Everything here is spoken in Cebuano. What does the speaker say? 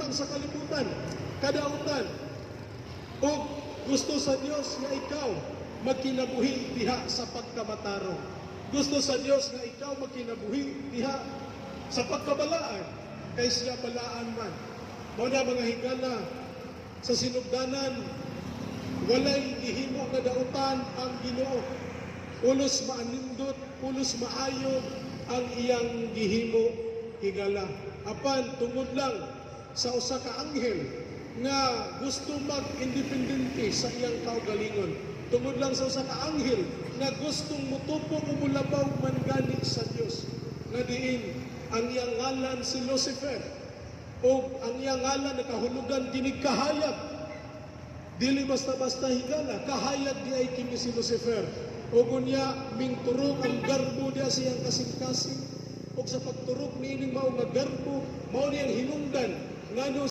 butang sa kalibutan, kadautan. O gusto sa Dios nga ikaw magkinabuhi diha sa pagkamatarong. Gusto sa Dios nga ikaw magkinabuhi diha sa pagkabalaan, kay siya balaan man. Mao na, mga higala, sa sinugdanan walay gihimo nga dautan ang Ginoo. Pulos maanindot, pulos maayo ang iyang gihimo, higala. Apan tungod lang sa usa ka anghel nga gusto mag-independente sa iyang kaugalingon. Tungod lang sa usa ka anghel nga gustong mutupok o mulabaw man gani sa Dios, nga diin ang iyang ngalan si Lucifer o ang iyang ngalan nakahulugan kinig kahayag. Dili basta-basta, higala, kahayag di ay kini si Lucifer. O kunya, mingturok ang garbo diya siyang kasing-kasing. O sa pagturok niining mao nga garbo, mao niyang hinungdan ngano